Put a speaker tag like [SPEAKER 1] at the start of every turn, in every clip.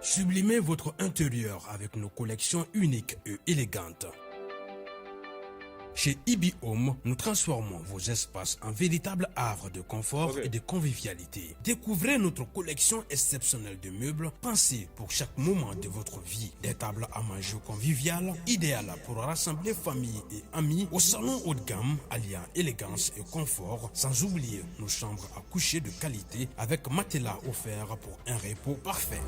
[SPEAKER 1] Sublimez votre intérieur avec nos collections uniques et élégantes. Chez Ibi Home, nous transformons vos espaces en véritables havres de confort et de convivialité. Découvrez notre collection exceptionnelle de meubles pensés pour chaque moment de votre vie. Des tables à manger conviviales, idéales pour rassembler famille et amis au salon haut de gamme, alliant élégance et confort, sans oublier nos chambres à coucher de qualité avec matelas offert pour un repos parfait.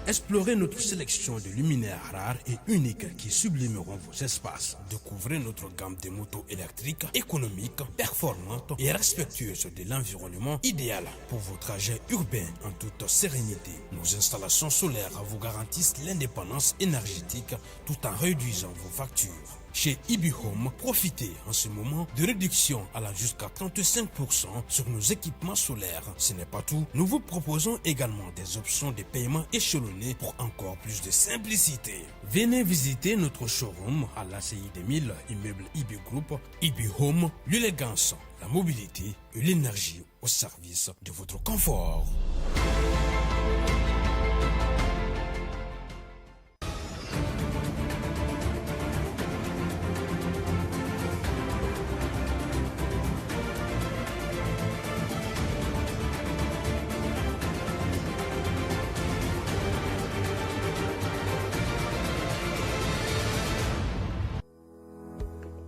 [SPEAKER 1] Explorez notre sélection de luminaires rares et uniques qui sublimeront vos espaces. Découvrez notre gamme de motos électriques, économiques, performantes et respectueuses de l'environnement, idéal pour vos trajets urbains en toute sérénité. Nos installations solaires vous garantissent l'indépendance énergétique tout en réduisant vos factures. Chez Ibi Home, profitez en ce moment de réduction allant jusqu'à 35% sur nos équipements solaires. Ce n'est pas tout, nous vous proposons également des options de paiement échelonnées pour encore plus de simplicité. Venez visiter notre showroom à l'ACI 2000, immeuble Ibi Group, Ibi Home, l'élégance, la mobilité et l'énergie au service de votre confort.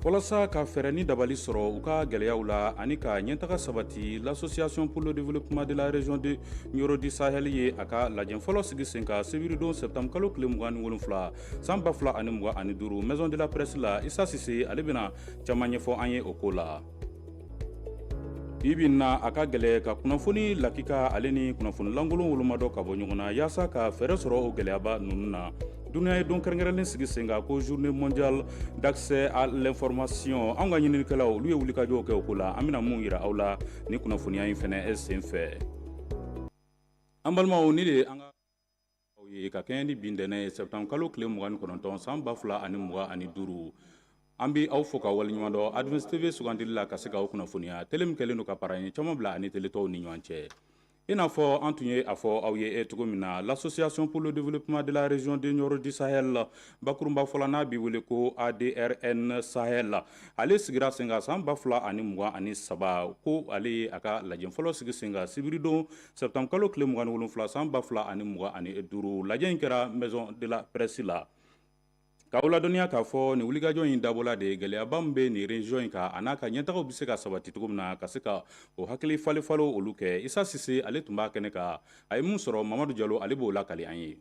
[SPEAKER 2] Walasa ka fɛɛrɛ ni dabali sɔrɔ u ka gɛlɛyaw la ani ka ɲɛtaga sabati, l'Association pour le développement de la région de Nioro du Sahel ye a ka lajɛ fɔlɔ sigi sen kan sibiridon septembre kalo tile 27 san 2025, maison de la presse la. Isa Sise, ale bɛna caman ɲɛfɔ an ye o ko la. Bi bi na, a ka gɛlɛ ka kunnafoni lakika ale ni kunnafoni lankolon woloma dɔ ka bɔ ɲɔgɔn na. Yaasa ka fɛɛrɛ sɔrɔ o gɛlɛyaba ninnu na, duniya ye don kɛrɛnkɛrɛnlen sigi sen kan ko Journée mondiale d'accès à l'information. An ka ɲininikɛlaw, olu ye wulikajɔw kɛ o ko la. An bɛna mun yira aw la ni kunnafoniya in fɛnɛ sen fɛ? An balimaw, ni de ye an ka ye ka kɛɲɛ ni bi ntɛnɛn ye, septembre kalo tile 29 san 2025. An bɛ aw fo ka waleɲuman dɔn Advance TV sugandili la ka se k'aw kunnafoniya. Télé min kɛlen don ka para ye caman bila ani télé tɔw ni ɲɔgɔn cɛ. I n'a fɔ an tun ye a fɔ aw ye cogo min na, l'Association pour le développement de la région de Nioro du Sahel, bakurunba fɔlɔ n'a bɛ wele ko ADRN Sahel, ale sigira sen kan san 2023. Ko ale ye a ka lajɛ fɔlɔ sigi sen kan sibiridon septembre kalo tile 27 san 2025. Lajɛ in kɛra maison de la presse la. K'aw ladɔnniya k'a fɔ nin wulikajɔ in dabɔla de ye gɛlɛyaba min bɛ nin région in kan, a n'a ka ɲɛtagaw bɛ se ka sabati cogo min na, ka se ka o hakili falefalo olu kɛ. Isa Sise, ale tun b'a kɛnɛ kan. A ye mun sɔrɔ, Mamadu Jalo, ale b'o lakali an ye.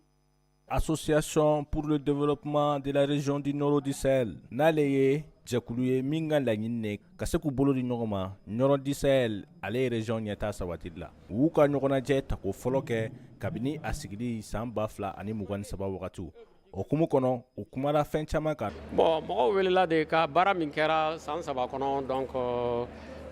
[SPEAKER 3] Association pour le développement de la région du Nioro du Sahel, n'ale ye jɛkulu ye min ka laɲini ne ka se k'u bolo di ɲɔgɔn ma Nioro du Sahel ale ye région ɲɛta sabatili la. U y'u ka ɲɔgɔnnajɛ tako fɔlɔ kɛ kabini a sigili san 2023 wagatiw. O hukumu kɔnɔ, u kumara fɛn caman kan.
[SPEAKER 4] Bon, mɔgɔw welela de ka baara min kɛra san 3 kɔnɔ, donc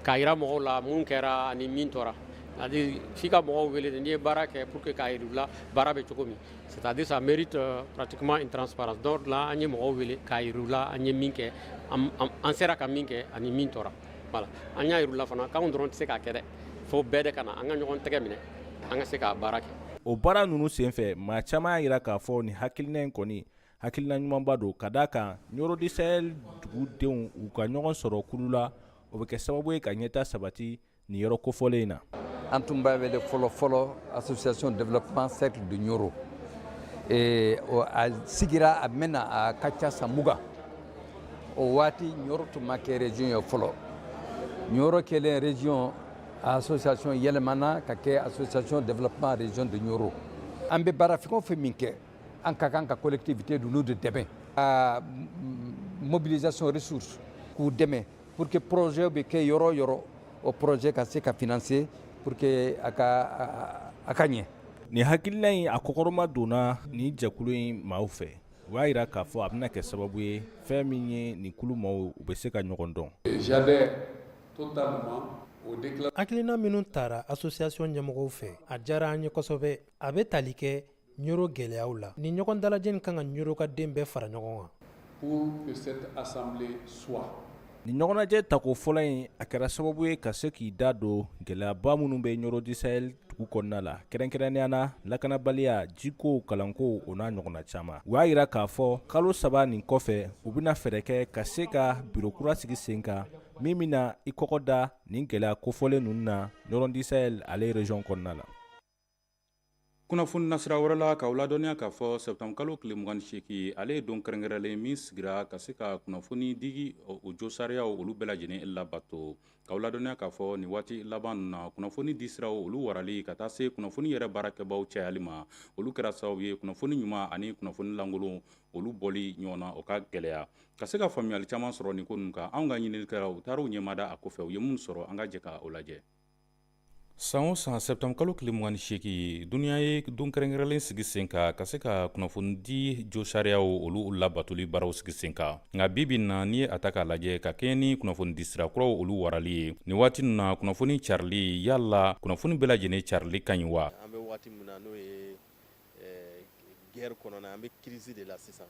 [SPEAKER 4] k'a yira mɔgɔw la mun kɛra ani min tora. C'est à dire f'i ka mɔgɔw wele de n'i ye baara kɛ pour que k'a yir'u la baara bɛ cogo min. C'est à dire ça mérite pratiquement une transparence. Donc là, an ye mɔgɔw wele k'a yir'u la an ye min kɛ, an sera ka min kɛ ani min tora. Voilà, an y'a yir'u la fana k'anw dɔrɔn tɛ se k'a kɛ dɛ, fo bɛɛ de ka na an ka ɲɔgɔn tɛgɛ minɛ, an ka se k'a baara kɛ.
[SPEAKER 3] O baara ninnu senfɛ, maa caman y'a jira k'a fɔ nin hakilina in kɔni, hakilina ɲumanba don, ka d'a kan Nioro du Sahel dugudenw, u ka ɲɔgɔn sɔrɔ kulu la, o bɛ kɛ sababu ye ka ɲɛta sabati nin yɔrɔ kofɔlen in na.
[SPEAKER 5] An tun b'a wele fɔlɔ fɔlɔ Association développement cercle de Nioro. A sigira a mɛnna, a ka ca san 20. O waati, Nioro tun ma kɛ région ye fɔlɔ. Nioro kɛlen région, association yɛlɛmana ka kɛ Association développement région de Nioro. An bɛ baara fɛn o fɛn min kɛ, an ka kan ka collectivité ninnu de dɛmɛ, a mobilisation ressources, k'u dɛmɛ pour que projet bɛ kɛ yɔrɔ o yɔrɔ, o projet ka se ka financer pour que a ka ɲɛ.
[SPEAKER 3] Nin hakilina in, a kɔkɔrɔma donna nin jɛkulu in maaw fɛ. U y'a jira k'a fɔ a bɛna kɛ sababu ye, fɛn min ye nin kulu maaw, u bɛ se ka ɲɔgɔn dɔn.
[SPEAKER 6] Hakilina minnu tara association ɲɛmɔgɔw fɛ, a diyara an ye kosɛbɛ. A bɛ tali kɛ Ɲoro gɛlɛyaw la. Ni ɲɔgɔn dalajɛ in kan ka Ɲoro ka den bɛɛ fara ɲɔgɔn kan.
[SPEAKER 3] Nin ɲɔgɔnnajɛ tako fɔlɔ in, a kɛra sababu ye ka se k'i da don gɛlɛyaba minnu bɛ Nioro du Sahel dugu dugu kɔnɔna la, kɛrɛnkɛrɛnnenya na lakanabaliya, jiko, kalanko, o n'a ɲɔgɔnna caman. U y'a jira k'a fɔ kalo 3 nin kɔfɛ, u bɛna fɛɛrɛ kɛ ka se ka biro kura sigi sen kan min bɛna i kɔgɔ da nin gɛlɛya kofɔlen ninnu na Ɲɔrɔn du Sahel ale région kɔnɔna la.
[SPEAKER 2] Kunnafoni nasira wɛrɛ la, k'aw ladɔnniya k'a fɔ septembre kalo tile 28, ale ye don kɛrɛnkɛrɛnlen min sigira ka se ka kunnafoni di o josariyaw olu bɛɛ lajɛlen labato. K'aw ladɔnniya k'a fɔ nin waati laban ninnu na, kunnafoni di siraw olu warali ka taa se kunnafoni yɛrɛ baarakɛbaw cayali ma, olu kɛra sababu ye kunnafoni ɲuman ani kunnafoni lankolon olu bɔli ɲɔgɔn na, o ka gɛlɛya. Ka se ka faamuyali caman sɔrɔ nin ko ninnu kan, anw ka ɲininikɛlaw u taara u ɲɛmada a kɔfɛ. U ye mun sɔrɔ? An ka jɛ ka o lajɛ. San o san, septembre kalo tile 28, duniya ye don kɛrɛnkɛrɛnlen sigi sen kan ka se ka kunnafoni di josariyaw olu labatoli baaraw sigi sen kan. Nka bi bi na, n'i ye a ta k'a lajɛ, ka kɛɲɛ ni kunnafoni di sira kuraw olu warali ye nin waati ninnu na, kunnafoni carili, yala kunnafoni bɛɛ lajɛlen carili ka ɲi wa?
[SPEAKER 7] An bɛ waati min na, n'o ye guerre kɔnɔna, an bɛ crise de la sisan.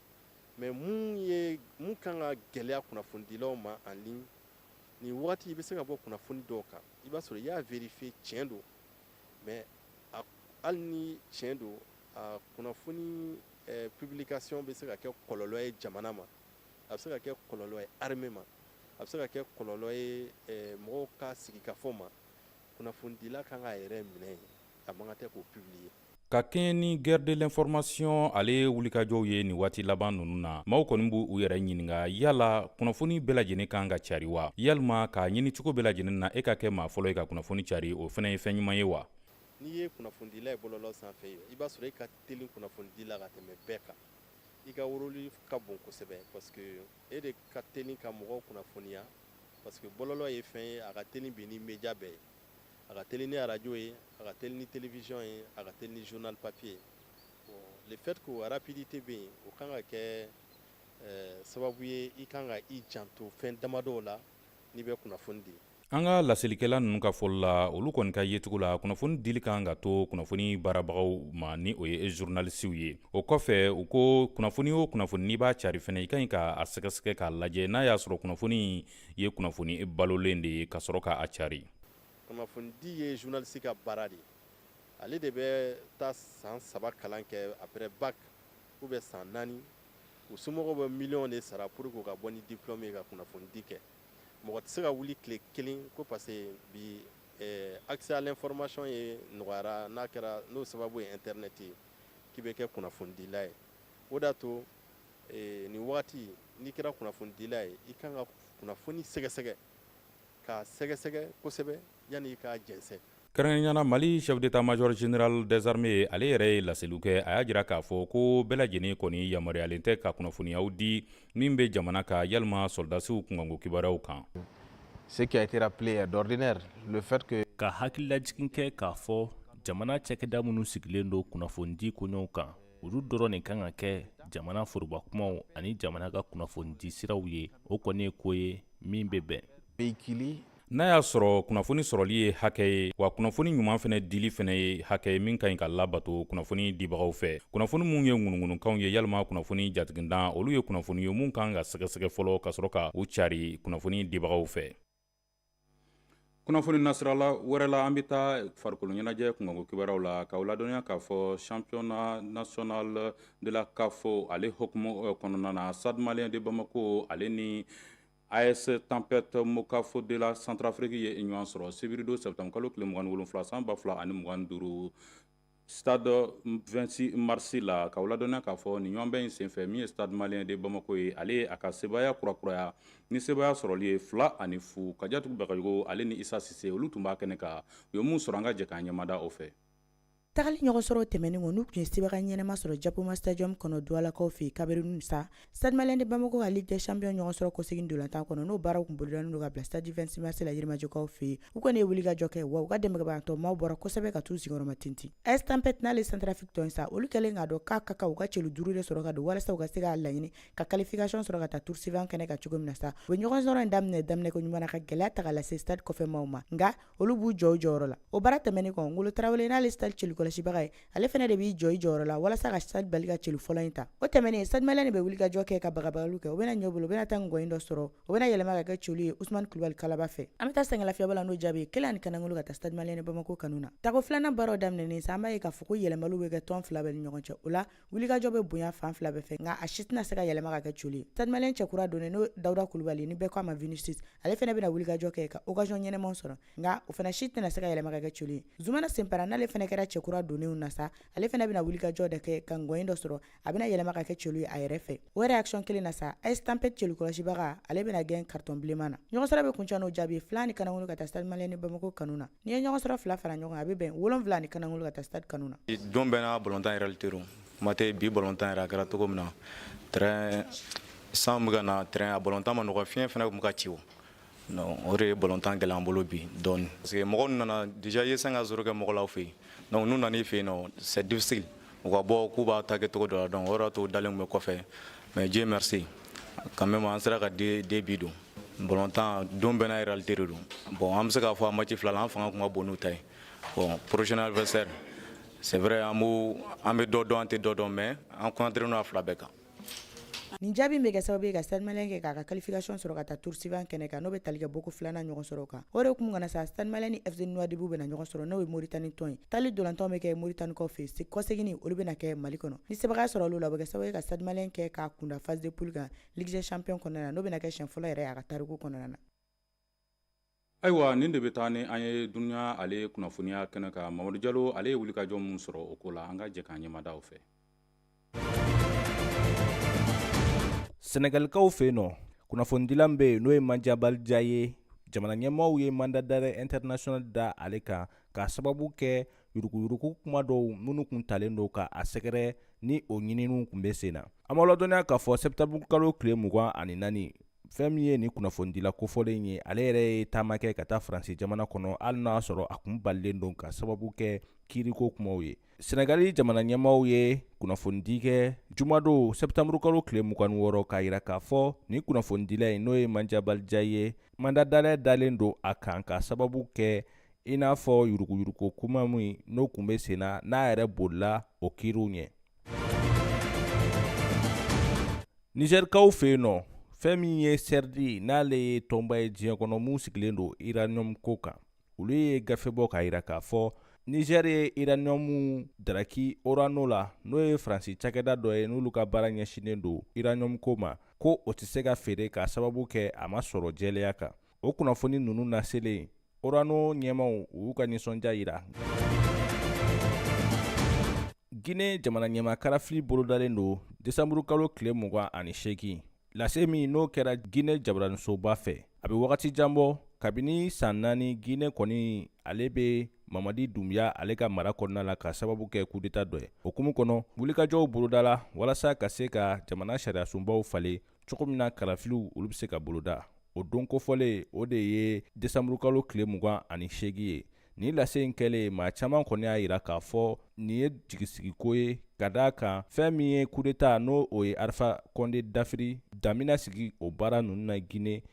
[SPEAKER 7] Mais mun ye mun kan ka gɛlɛya kunnafonidilaw ma en ligne nin waati? I bɛ se ka bɔ kunnafoni dɔw kan, i b'a sɔrɔ i y'a vérifier, tiɲɛ don, mais hali ni tiɲɛ don, a kunnafoni publication bɛ se ka kɛ kɔlɔlɔ ye jamana ma, a bɛ se ka kɛ kɔlɔlɔ ye armée ma, a bɛ se ka kɛ kɔlɔlɔ ye mɔgɔw ka sigikafɔ ma. Kunnafonidila kan k'a yɛrɛ minɛ yen, a man kan tɛ k'o publier.
[SPEAKER 2] Ka kɛɲɛ ni guerre de l'information ale wulikajɔw ye nin waati laban ninnu na, maaw kɔni b'u u yɛrɛ ɲininka, yala kunnafoni bɛɛ lajɛlen kan ka cari wa? Yalima k'a ɲini cogo bɛɛ lajɛlen na e ka kɛ maa fɔlɔ ye ka kunnafoni cari, o fana ye fɛn ɲuman ye wa?
[SPEAKER 7] N'i ye kunnafonidila ye bɔlɔlɔ sanfɛ, i b'a sɔrɔ e ka teli kunnafonidi la ka tɛmɛ bɛɛ kan. I ka rôle ka bon kosɛbɛ, parce que e de ka teli ka mɔgɔw kunnafoniya, parce que bɔlɔlɔ ye fɛn ye, a ka teli bi ni média bɛɛ ye. A ka teli ni arajo ye, a ka teli ni télévision ye, a ka teli ni journal papier ye. Bon, le fait que o rapidité bɛ yen, o kan ka kɛ sababu ye i kan ka i janto fɛn damadɔw la n'i bɛ kunnafoni di.
[SPEAKER 2] An ka laselikɛla ninnu ka fɔli la, olu kɔni ka yecogo la, kunnafoni dili kan ka to kunnafoni baarabagaw ma, ni o ye journalisiw ye. O kɔfɛ, u ko kunnafoni o kunnafoni, n'i b'a cari fɛnɛ, i ka ɲi k'a sɛgɛsɛgɛ k'a lajɛ n'a y'a sɔrɔ kunnafoni ye kunnafoni balolen de ye, ka sɔrɔ k'a cari.
[SPEAKER 7] Kunnafonidi ye journaliste ka baara de ye. Ale de bɛ taa san 3 kalan kɛ après bac, ou bien san 4. U somɔgɔw bɛ miliyɔn de sara pour que u ka bɔ ni diplôme ye ka kunnafonidi kɛ. Mɔgɔ tɛ se ka wuli tile kelen ko parce que bi accès à l'information ye nɔgɔyara, n'a kɛra n'o sababu ye internet ye, k'i bɛ kɛ kunnafonidila ye. O de y'a to nin waati, n'i kɛra kunnafonidila ye, i kan ka kunnafoni sɛgɛsɛgɛ, k'a sɛgɛsɛgɛ kosɛbɛ yanni i k'a jɛnsɛn.
[SPEAKER 2] Kɛrɛnkɛrɛnnenya Mali chef d'état-major général des armées, ale yɛrɛ ye laseliw kɛ. A y'a jira k'a fɔ ko bɛɛ lajɛlen kɔni yamaruyalen tɛ ka kunnafoniyaw di min bɛ jamana kan, yalima sɔrɔdasiw kunkanko kibaruyaw kan.
[SPEAKER 8] Ce qui a été rappelé est d'ordinaire, le fait que
[SPEAKER 3] Ka hakililajigin kɛ k'a fɔ jamana cakɛda minnu sigilen don kunnafonidi koɲɛw kan, olu dɔrɔn de kan ka kɛ jamana foroba kumaw ani jamana ka kunnafonidi siraw ye, o kɔni ye ko ye min bɛ bɛn.
[SPEAKER 8] Véhiculer
[SPEAKER 2] N'a y'a sɔrɔ kunnafoni sɔrɔli ye hakɛ ye, wa kunnafoni ɲuman fana dili fana ye hakɛ ye min ka ɲi ka labato kunnafoni dibagaw fɛ, kunnafoni minnu ye ŋunuŋunukanw ye, yalima kunnafoni jatigindan, olu ye kunnafoni ye mun kan ka sɛgɛsɛgɛ fɔlɔ ka sɔrɔ ka u cari kunnafoni dibagaw fɛ. Kunnafoni nasirala wɛrɛ la, an bɛ taa farikolo ɲɛnajɛ kunkanko kibaruyaw la, k'aw ladɔnniya k'a fɔ championnat national de la CAF, ale hukumu kɔnɔna na, Stade Malien de Bamako ale ni AS Tempête Mokafo de la Centrafrique ye ɲɔgɔn sɔrɔ sibiridon septembre kalo tile 27 san 2025, stade 26 mars la. K'aw ladɔnniya k'a fɔ nin ɲɔgɔnbɛn in senfɛ, min ye Stade Malien de Bamako ye, ale ye a ka sebaaya kurakuraya ni sebaaya sɔrɔli ye 2-0. Kajatu Bagayogo ale ni Isa Sise, olu tun b'a kɛnɛ kan. U ye mun sɔrɔ? An ka jɛ k'an ɲɛmada o fɛ.
[SPEAKER 9] Tagali ɲɔgɔn sɔrɔ tɛmɛnen kɔ, n'u tun ye sebaga ɲɛnama sɔrɔ Japoma Stadium kɔnɔ Doualakaw fɛ yen Cameroun sa, Stade Malien de Bamako ka Ligue des Champions ɲɔgɔn sɔrɔ kɔsegin ntolantan kɔnɔ, n'o baaraw tun bolodalen don ka bila stade 26 mars la Yirimajɔkaw fɛ yen, u kɔni ye wulikajɔ kɛ, wa u ka dɛmɛbagatɔ maaw bɔra kosɛbɛ ka t'u sigiyɔrɔma tintin. AS Tempête, n'ale Centrafrique tɔn sa, olu kɛlen k'a dɔn k'a ka kan u ka celu 5 de sɔrɔ ka don walasa u ka se k'a laɲini ka qualification sɔrɔ ka taa tour suivant kɛnɛ kan cogo min na sa, u bɛ ɲɔgɔn sɔrɔ in daminɛ daminɛ ko ɲuman na ka gɛlɛya ta ka lase stade kɔfɛ maaw ma, nka olu b'u jɔ u jɔyɔrɔ la. O baara tɛmɛnen kɔ, Ngolo Tarawele, n'ale stade celu kɔlɔsibaga ye, ale fana de b'i jɔ i jɔyɔrɔ la walasa ka Stade bali ka celu fɔlɔ in ta. O tɛmɛnen, Stade Malien de bɛ wulikajɔ kɛ ka bagabagaliw kɛ, o bɛna ɲɛ u bolo, u bɛna taa ngɔyin dɔ sɔrɔ, o bɛna yɛlɛma ka kɛ celu ye Usumani Kulubali Kalaba fɛ. An bɛ taa sɛgɛnlafiɲɛbɔ la n'o jaabi ye kelen ani kanangolo ka taa Stade Malien de Bamako kanu na. Tako filanan baaraw daminɛnen sa, an b'a ye k'a fɔ ko yɛlɛmaliw bɛ kɛ tɔn fila bɛɛ ni ɲɔgɔn cɛ. O la, wulikajɔ bɛ bonya fan fila bɛɛ fɛ, nka a si tɛna se ka yɛlɛma ka kɛ celu ye. Stade Malien cɛkura donnen n'o Dawuda Kulubali ni bɛɛ ko a ma Vinicius, ale fana bɛna wulikajɔ kɛ ka occasion ɲɛnamaw sɔrɔ, nka o fana si tɛna se ka yɛlɛma ka kɛ celu ye. Zumana Senpara n'ale fana kɛra cɛkura donnenw na sa, ale fana bɛna wulikajɔ de kɛ ka ngɔyin dɔ sɔrɔ, a bɛna yɛlɛma ka kɛ celu ye a yɛrɛ fɛ. O yɛrɛ action kelen na sa, AS Tempête celu kɔlɔsibaga, ale bɛna gɛn carton bilenman na. Ɲɔgɔnsɔrɔ bɛ kuncɛ n'o jaabi ye 2 ni kanangolo ka taa Stade Malien de Bamako kanu na. N'i ye ɲɔgɔnsɔrɔ fila fara ɲɔgɔn kan, a bɛ bɛn 7 ni kanangolo ka taa Stade kanu na.
[SPEAKER 10] Don bɛɛ n'a balontan réalité don. Kuma tɛ bi balontan yɛrɛ a kɛra cogo min na, terrain san bɛ ka na, terrain a balontan ma nɔgɔ, fiɲɛ fana tun bɛ ka ci o. Donc o de ye balontan gɛlɛya an bolo bi dɔɔni. Parce que mɔgɔw nana déjà i ye 5-0 kɛ mɔgɔ la aw fɛ yen. Donc n'u nana i fɛ yen nɔ, c'est difficile. U ka bɔ k'u b'a ta kɛ cogo dɔ la, donc o de y'a to dalen tun bɛ kɔfɛ. Mais Dieu merci, quand même an sera ka deux buts don. Balontan don bɛɛ n'a réalité de don. Bon an bɛ se k'a fɔ a match fila la an fanga tun ka bon n'u ta ye. Bon prochain adversaire, c'est vrai an b'u an bɛ dɔ dɔn an tɛ dɔ dɔn, mais an concentré a fila bɛɛ kan.
[SPEAKER 9] Nin jaabi in bɛ kɛ sababu ye ka Stade Malien kɛ k'a ka qualification sɔrɔ ka taa tour suivant kɛnɛ kan, n'o bɛ tali kɛ bɔko filanan ɲɔgɔn sɔrɔ kan. O de hukumu kɔnɔ sa, Stade Malien ni FC Nouadhibou bɛna ɲɔgɔn sɔrɔ, n'o ye Mauritanie tɔn ye. Taali dolantanw bɛ kɛ Mauritanie fɛ yen, kɔseginni olu bɛna kɛ Mali kɔnɔ. Ni sebagaya sɔrɔ olu la, o bɛ kɛ sababu ye ka Stade Malien kɛ k'a kunda phase de poule kan Ligue des champions kɔnɔna na, n'o bɛna kɛ siɲɛ fɔlɔ yɛrɛ a ka tariku kɔnɔna na.
[SPEAKER 2] Ayiwa, nin de bɛ taa ni an ye dunuya ale kunnafoniya kɛnɛ kan. Mamadu Jalo ale ye wulikajɔ min sɔrɔ o ko la, an ka jɛ k'an ɲɛmada o fɛ.
[SPEAKER 3] Sɛnɛgalikaw fɛ yen nɔ, kunnafonidila bɛ yen n'o ye Madiambal Diagne ye, jamana ɲɛmaaw ye mandat d'arrêt international da ale kan k'a sababu kɛ yuruguyurugu kuma dɔw minnu kun talen don ka a sɛgɛrɛ ni o ɲininiw kun bɛ sen na. An b'a ladɔnniya k'a fɔ septembre kalo tile 24, fɛn min ye nin kunnafonidila kofɔlen ye, ale yɛrɛ ye taama kɛ ka taa Faransi jamana kɔnɔ, hali n'a sɔrɔ a kun balilen don ka sababu kɛ kiiriko kumaw ye. Senegali jamana ɲɛmaaw ye kunnafonidi kɛ jumadon septembre kalo tile 26 k'a jira k'a fɔ nin kunnafonidila in n'o ye Madiambal Diagne ye, mandat d'arrêt dalen don a kan ka sababu kɛ i n'a fɔ yuruguyurugu kuma min n'o kun bɛ sen na, n'a yɛrɛ bolila o kiiriw ɲɛ. Nizɛrikaw fɛ yen nɔ, fɛn min ye CERDI n'ale ye tɔnba ye diɲɛ kɔnɔ mun sigilen don uranium ko kan, olu ye gafe bɔ k'a jira k'a fɔ Nizɛri ye uranium daraki Orano la, n'o ye Faransi cakɛda dɔ ye n'olu ka baara ɲɛsinnen don uranium ko ma, ko o tɛ se ka feere k'a sababu kɛ a ma sɔrɔ jɛlenya kan. O kunnafoni ninnu naselen, Orano ɲɛmaaw u y'u ka nisɔndiya jira. Guinée jamana ɲɛmaa kalafili bolodalen don desanburu kalo tile 28, lase min n'o kɛra Guinée jabaranisoba fɛ. A bɛ wagati jan bɔ, kabini san 4, Guinée kɔni ale bɛ Mamadi Doumbouya ale ka mara kɔnɔna la ka sababu kɛ coup d'état dɔ ye. O hukumu kɔnɔ, wulikajɔw bolodala walasa ka se ka jamana sariyasunbaw falen cogo min na kalafiliw olu bɛ se ka boloda. O don kofɔlen o de ye desanburukalo tile 28 ye. Nin lase in kɛlen, maa caman kɔni y'a jira k'a fɔ nin ye jigisigiko ye ka d'a kan fɛn min ye coup d'état n'o o ye Alpha Condé dafiri damina sigi o baara ninnu na Guinée.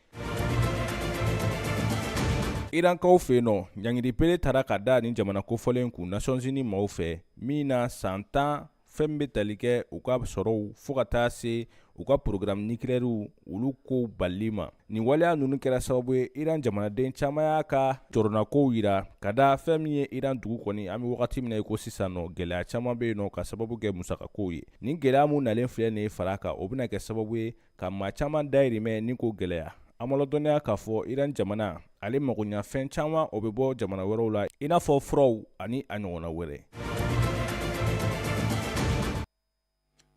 [SPEAKER 3] Irankaw fɛ yen nɔ, ɲangili bere tara ka da nin jamana kofɔlen kun Nations Unies maaw fɛ min na san 10 fɛn min bɛ tali kɛ u ka sɔrɔw fo ka taa se u ka programme nucléaire olu kow balili ma. Nin waleya ninnu kɛra sababu ye Iran jamanaden caman y'a ka jɔrɔnakow jira ka da fɛn min ye Iran dugu kɔni an bɛ wagati min na i ko sisan nɔ, gɛlɛya caman bɛ yen nɔ ka sababu kɛ musakakow ye. Nin gɛlɛya min nalen filɛ nin ye fara kan, o bɛna kɛ sababu ye ka maa caman dayirimɛ ni ko gɛlɛya. An b'a ladɔnniya k'a fɔ Iran jamana ale magoɲafɛn caman o bɛ bɔ jamana wɛrɛw la, i n'a fɔ furaw ani a ɲɔgɔnna wɛrɛ.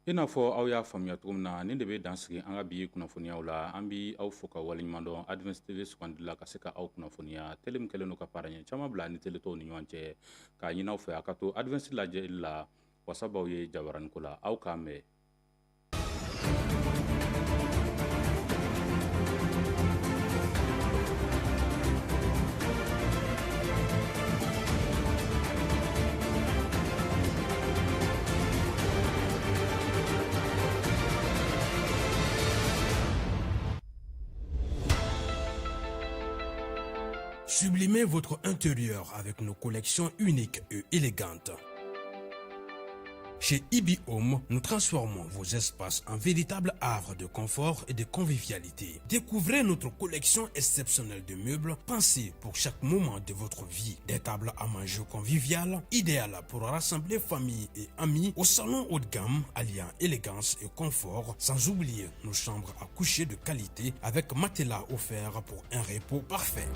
[SPEAKER 2] I n'a fɔ aw y'a faamuya cogo min na, nin de bɛ dan sigi an ka bi kunnafoniyaw la. An bɛ aw fo ka waleɲuman dɔn Advance TV sugandili la ka se ka aw kunnafoniya. Tele min kɛlen don ka para ɲɛ caman bila ni tele tɔw ni ɲɔgɔn cɛ, k'a ɲini aw fɛ a ka to Advance lajɛli la, wasa b'aw ye jabaraniko la. Aw k'an bɛn.
[SPEAKER 1] Sublimez votre intérieur avec nos collections uniques et élégantes. Chez Ibi Home, nous transformons vos espaces en véritables havres de confort et de convivialité. Découvrez notre collection exceptionnelle de meubles pensés pour chaque moment de votre vie. Des tables à manger conviviales, idéales pour rassembler famille et amis au salon haut de gamme, alliant élégance et confort, sans oublier nos chambres à coucher de qualité avec matelas offert pour un repos parfait.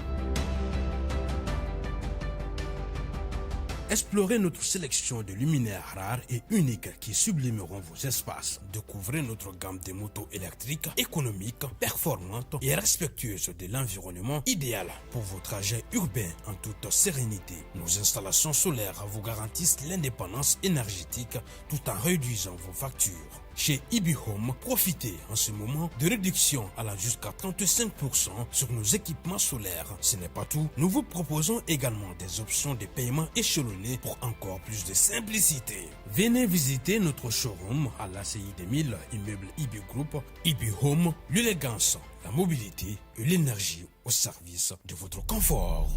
[SPEAKER 1] Explorez notre sélection de luminaires rares et uniques qui sublimeront vos espaces. Découvrez notre gamme de motos électriques, économiques, performantes et respectueuses de l'environnement, idéal pour vos trajets urbains en toute sérénité. Nos installations solaires vous garantissent l'indépendance énergétique tout en réduisant vos factures. Chez Ibi Home, profitez en ce moment de réductions allant jusqu'à 35% sur nos équipements solaires. Ce n'est pas tout, nous vous proposons également des options de paiement échelonnées pour encore plus de simplicité. Venez visiter notre showroom à l'ACI 2000, immeuble Ibi Group, Ibi Home, l'élégance, la mobilité et l'énergie au service de votre confort.